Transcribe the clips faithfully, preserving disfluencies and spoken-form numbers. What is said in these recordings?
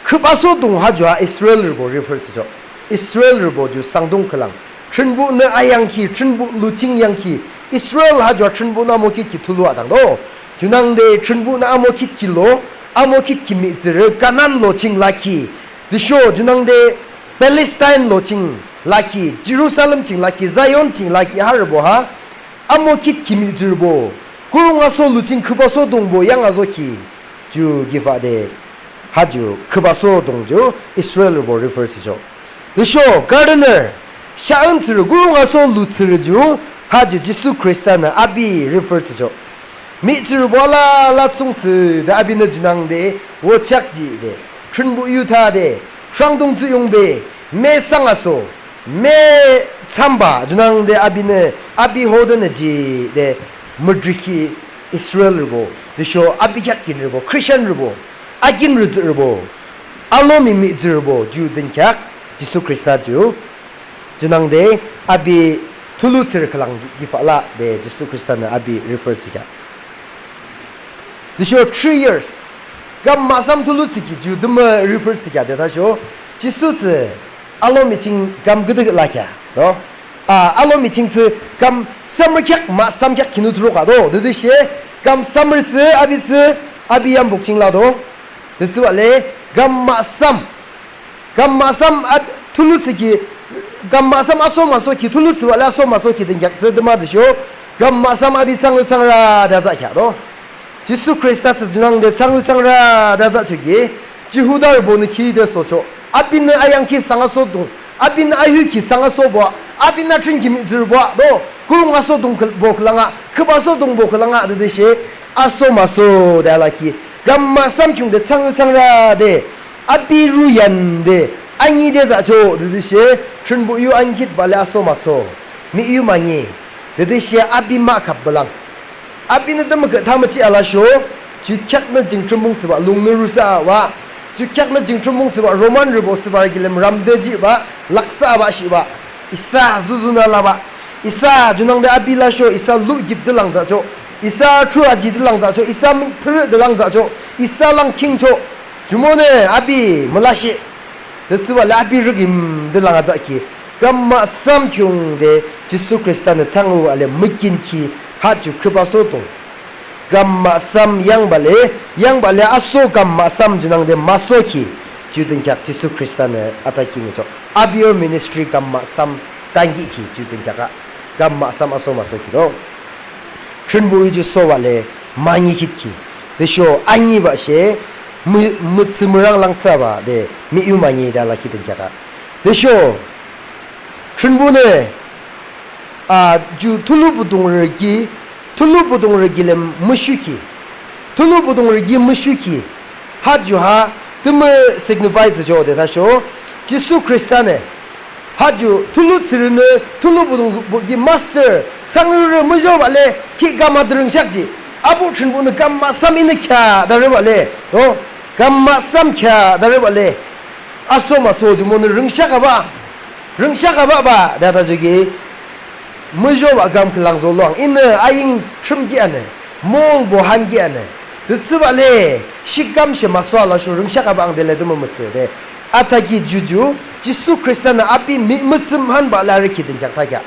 Khüpasodung ha ju a Israelrübo refer thsüchoh. Israelrübo ju sangdung khülang, Thrünpuhnü ayangkhi, Thrünpuh luching yangkhi, Israel ha ju a Thrünpuhnü amokhit ki thulu adangdo. Junangde Thrünpuhnü amokhit ki lo, amokhit ki mihtsürü Kanan lo ching lakhi, tüsho junangde Palestine lo ching lakhi, Jirusalem ching lakhi, Zion ching lakhi harübo ha amokhit ki mihtsürübo, kurungaso luching khüpasodungbo yang azokhi ju kibade, ha ju khüpasodung ju Israelrübo refer thsüchoh. Tüsho gardener, shaün tsührü, kurungaso lu tsührü ju, ha ju Jisu Khristanü api refer thsüchoh. Mihtsürübo alala thsungthsü de apinü junangde wochak jide, Thrünpuh yu thade, sangdung tsühyungbe, me sangaso, me thsambah junangde apinü, api hodenü jide, müdrikhi Israelrübo, tüsho api kheak kinrübo, Christianrübo, akinrü tsührübo, alomi mihtsürübo ju dünkheak, Jisu Khrista ju junangde api thulu tsührü khülang ki-, kibade Jisu Khristanü api refer thsükhi. Tüsho three years, kam mahsam thulu thsükhi ju tümü refer thsükhi de thasho, Jisu tsü alomi ching kam küde lakhi, no? A, alomi ching tsü kam summer kheak mahsam kheak kinü thuruk ado, tütüshe kam summer tsü api tsü, api yampuk ching lado. Tütsübale kam mahsam, kam mahsam ap-, thulu thsükhi, kam mahsam aso masokhi, thulu thsübale aso masokhi dünkheak tsü tümü tüsho, kam mahsam api thsangyuthsangra de atsahkhi do. Jisu Khrista tsü junangde thsangyuthsangra de atsahchoki, Jihudarübonü küde sochoh, apinü ayangkhi sangasodung, apinü ahuhkhi sangasobo, apinü athünkhi mihtsürübo do, kurungasodung khü-, bo khülang a, khüpasodungbo khülang a, tütüshe aso maso de alakhi, kam mahsam khiungde thsangyuthsangra de, api ru yande, anide thsachoh, tütüshe Thrünpuh yu ankitbale aso maso, mihyu mani, tütüshe api mahkhap bulang. Apinü tümükhüh thamüchi alasho, ju kheaknü jingthrünpuh thsübah lungnü rusa abah, ju kheaknü jingthrünpuh thsübah Romanrübo thsübah kilim ramde jihbah, laksahbah shibah, isa zuzunü labah, isa junangde api lasho, isa luhkipde lang thsachoh, isa thrü ajide lang thsachoh, isa mithürüde lang thsachoh, isa lang khingchoh, jumonü api mülashe. Tütsübale api rükimde lang atsahkhi, kam mahsam khiungde Jisu Khristanü thsangyubale mükinkhi, ha ju khüpasodung. Kam mahsam yangbale, yangbale aso kam mahsam junangde masokhi, ju dünkheak Jisu Khristanü athakhi ngüchoh. Api yo ministry kam mahsam tankihkhi ju dünkheak a, kam mahsam aso masokhi do. Thrünpuh yu ju sobale, manikhitki, tüsho anibah she, mü-, mütsü mürang langthsübah de, mihyu mani de alakhi dünkheak a. Tüsho, Thrünpuhnü, a, ju thulu budungrü ki, thulu budungrü kilim müshukhi, thulu budungrü ki müshukhi, ha ju ha, tümü signify thsüchoh de thasho, Jisu Khristanü, ha ju thulu tsührünü, thulu budung bu ki master, thsangyurü müzhobale, ki kam adirü rüngshakji, abuh Thrünpuhnü kam mahsam inü kheahdarübale, no, kam mahsam kheahdarübale, aso maso jumonü rüngshakabah, rüngshakabahbah, de thachoki, müzhobah kam khülang zoloang, inü aying thrümkhi anü, molbo hankhi anü, tütsübale, shikam she maso alasho rüngshakabah ang dele tümü mütsü de, athakhi ju ju, Jisu Khristanü api mihmüthsüm hanbah le arükhi dünkheak thakhi.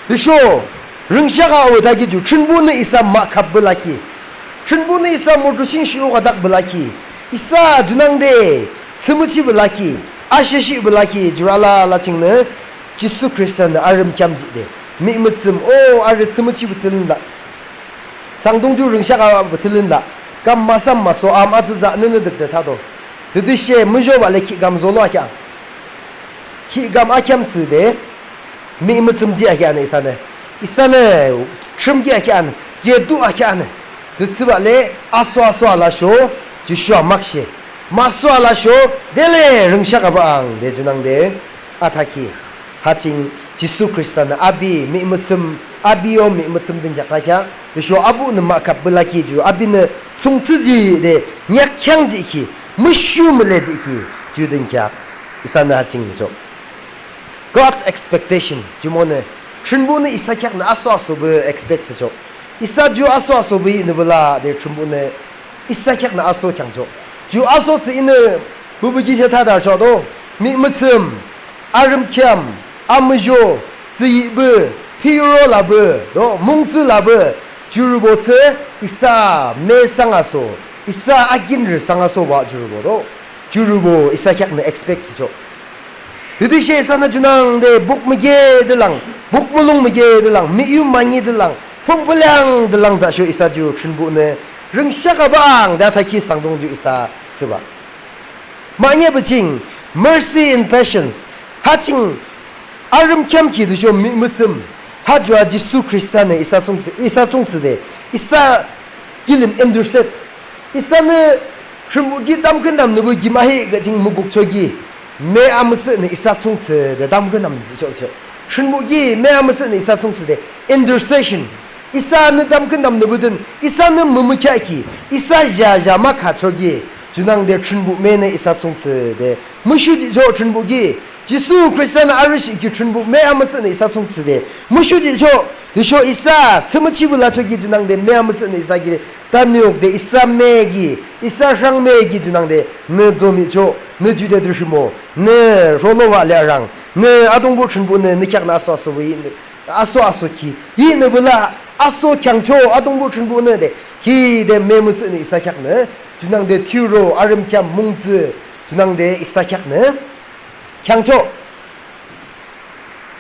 Tüsho, rüngshakabah thakhi ju, Thrünpuhnü isa mahkhapbe lakhi, Thrünpuhnü isa murtushing shiukadak be lakhi, isa junangde, thsümüchibe lakhi, asheshihbe lakhi, jurü alala chingnü, Jisu Khristanü arüm kheamjihde, mihmüthsüm, o, arü thsümüchibe thülün la, sangdung ju rüngshakabahbe thülün la, kam mahsam maso am atsütsü nünü dükde thado. Tütüshe müzhobale ki kam zolo akheah, ki kam akheam thsüde, mihmüthsüm ji akheanü isanü, isanü, thrümkhi akheanü, ketu akheanü, tütsübale, aso aso alasho, Jisu a makshe, maso alasho, dele rüngshakabah ang de junangde, athakhi, ha ching, Jisu Khristanü api mihmüthsüm, api yo mihmüthsüm dünkheak thakhi, tüsho abuhnü mahkhapbe lakhi ju, apinü thsungthsü jide, neak kheangjihkhi, müshu müle jihkhi, ju dünkheak, isanü ha ching ngüchoh. God's expectation, jumonü, Thrünpuhnü isa kheaknü aso asobe expect thsüchoh. Isa ju aso asobe inü bela de Thrünpuhnü, isa kheaknü aso kheangchoh. Ju aso thsü inü, Püpü ki she thade arüchoh to, mihmüthsüm, arümkheam, amuzho, tsüyihpü, thiyuro lapü, to mungtsü lapü, jurübo thsü, isa me sangaso, isa akinrü sangasobah jurübo to, jurübo isa kheaknü expect thsüchoh. Tütüshe isanü junangde buk müke de lang, buk mulong müke de lang, miyu mani de lang, pung pülang de lang thsüsho isa ju Thrünpuhnü rüngshakabah ang de athakhi sangdung ju isa thsübah. Mahne pü ching, mercy and patience. Ha ching arümkheamkhi tüsho mihmüthsüm. Ha ju a Jisu Khristanü isa thsungthsü, isa thsungthsüde, isa kilim intercede. Isanü Thrünpuh ki tamkhüntamnüpü kim ahi kaching mukukchoki, me amüsühnü isa thsungthsüde tamkhüntamnü jihchoh. Thrünpuh ki me amüsühnü isa thsungthsüde intercession. Isanü tamkhüntamnüpü dün, isanü mümükheahkhi, isa jaja makhachoki, junangde Thrünpuh menü isa thsungthsüde mushu jihchoh Thrünpuh ki. Jisu Khristanü arüshihkhi Thrünpuh me amüsühnü isa thsungthsüde mushu jihchoh. Tüsho isa thsümüchipü lachoki junangde me amüsühnü isa ki tanü yukde isa me ki, isa rhang me ki junangde nü zomihchoh, nü jude tüsho mo, nü rholobah le arang, nü Atungpuh Thrünpuhnü nü kheaknü aso aso wünü, aso aso ki yinü pü la, aso kheangchoh Atungpuh Thrünpuhnü de, ki de me müsühnü isa kheaknü, junangde thiyuro, arümkheam, mungtsü, junangde isa kheaknü kheangchoh.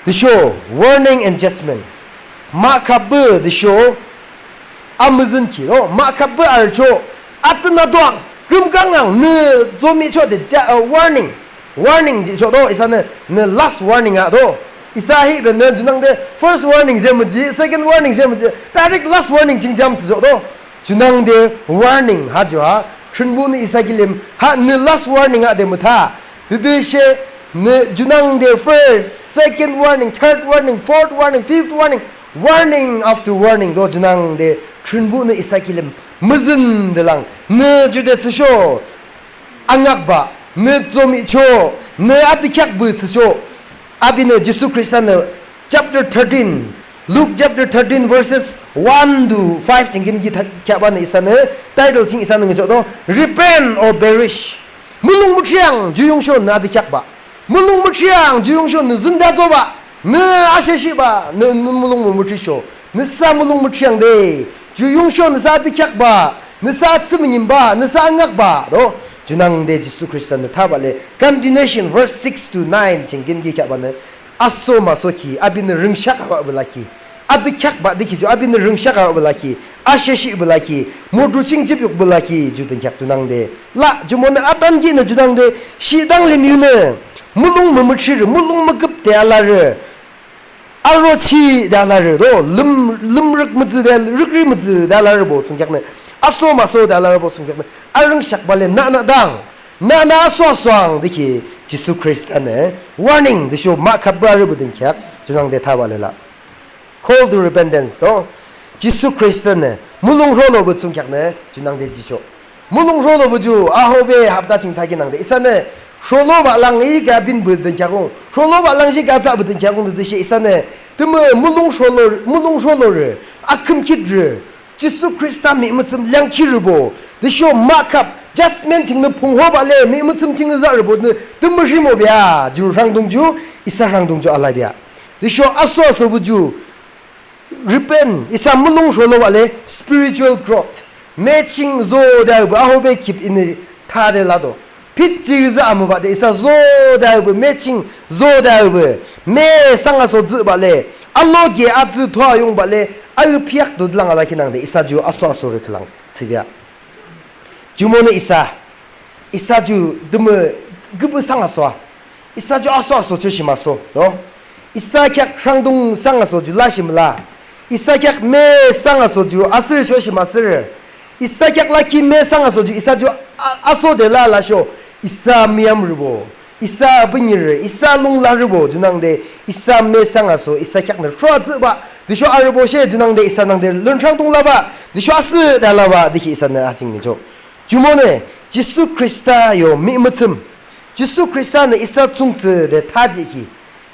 Tüsho warning and judgment. Mahkhapbah tüsho amüzünkhi to, mahkhapbah arüchoh, atün adoang, kümkangang, nü zomihchoh de ja, uh, warning. Warning jihchoh to, isanü, nü last warning ah to. Isa hibe nü junangde first warning she müjih, second warning she müjih, direct last warning ching jam thsüchoh to. Junangde warning ha ju a, Thrünpuhnü isa kilim, ha nü last warning ah de mütha. Tütüshe nü junangde first, second warning, third warning, fourth warning, fifth warning, warning after warning to junangde Thrünpuhnü isa kilim müzün de lang, nü jude thsüsho angakbah, nü zomihchoh, nü atikheakbah thsüsho. Apinü Jisu Khristanü chapter thirteen, Luke chapter thirteen verses one to five ching kim ki tha-, kheahbanü isanü, title ching isanü ngüchoh to, Repent or Perish. Mulong müthriang ju yungsho nü atikheakbah. Mulong müthriang ju yungsho nü zündazobah. Nü asheshihbah, nü, nü mulong mümüthrisho. Nüsa mulong müthriang de. Ju yungsho nüsa atikheakbah. Nüsa atsü müngümbah, nüsa angakbah. To, junangde Jisu Khristanü thabah le. Continuation verse six to nine ching kim ki kheahbanü. Aso maso ki, apinü rüngshakabah pü lakhi. Atikheakbah de ki ju, apinü rüngshakabah pü lakhi. Asheshih pü lakhi. Mudru ching jipyuk pü lakhi. Ju dünkheak junangde. La, jumonü atankinü junangde. Shidang lim yunü. Mulong mümüthrirü, mulong müküp de alarü. Arochi de alarü, to, lüm, lümrük mütsü de, rükri mütsü de alarübo thsungkheaknü. Aso maso de alarübo thsungkheaknü. Arüngshakbah le nü nü dang. Nü nü aso asoang de ki Jisu Khristanü warning tüsho mahkhapbah arübo dünkheak junangde thabah le la. Call to repentance to. Jisu Khristanü mulong rholopü thsungkheaknü junangde jichoh. Mulong rholopü ju ahobe hapta ching thakinangde isanü rholobah lang i ka binpü dünkheakung, rholobah lang ji ka tsahpü dünkheakung tütüshe isanü tümü mulong rholo, mulong rholorü, akhümkhitrü, Jisu Khrista mihmüthsüm leangkirübo, tüsho mahkhap judgment chingnü phunghobah le mihmüthsüm ching yüzarübonü tümü rhimobah, ju rhangdung ju, isa rhangdung ju alabah. Tüsho aso asobo ju repent, isa mulong rholobah le spiritual growth. Me ching zode aüpü ahobe khip inü thade lado. Phitji yüzü amübah de isa zode aüpü, me ching zode aüpü. Me sangaso jihbah le, aloke atsü thoa yungbah le, aü phiak dudlang alakhinangde isa ju aso asorü khülang thsübah. Jumonü isa, isa ju tümü küpü sangaso a. Isa ju aso aso choshih müso, no? Isa kheak rhangdung sangaso ju lashih müla. Isa kheak me sangaso ju asürü choshih müsürü. Isa kheak lakhi me sangaso ju isa ju a-, aso de la lasho. Isa müyamrübo, isa abünyirü, isa lunglarübo junangde isa me sangaso isa kheaknü throa jihbah. Tüsho arübo she junangde isa nangde lün rhangdung labah. Tüsho asühde alabah de ki isanü ajing nicho. Jumonü Jisu Khrista yo mihmüthsüm. Jisu Khristanü isa thsungthsüde thajihkhi.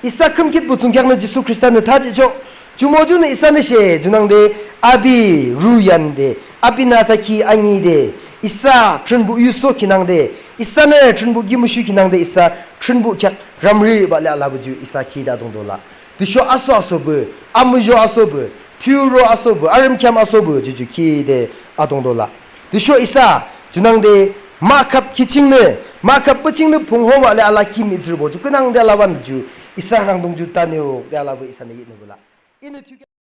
Isa khümkhitpü thsungkheaknü Jisu Khristanü thajihchoh. Jumo junü isanü she junangde api ruyande, apinü atsakhi angide, isa Thrünpuh yusokhinangde, Isanü Thrünpuh ki mushu kinangde isa Thrünpuh kheak ramri bah le alapü ju isa kide adungto lah. Tüsho aso asobe, amuzho asobe, thiyuro asobe, arümkheam asobe ju ju kide adungto lah. Tüsho isa junangde mahkhap ki chingnü, mahkhap pü chingnü pungho bah le alakhi mihtsürübo ju künangde alabanü ju isa rhangdung ju tanüde alapü isanü yihnüpü lah. Inü thiyukhea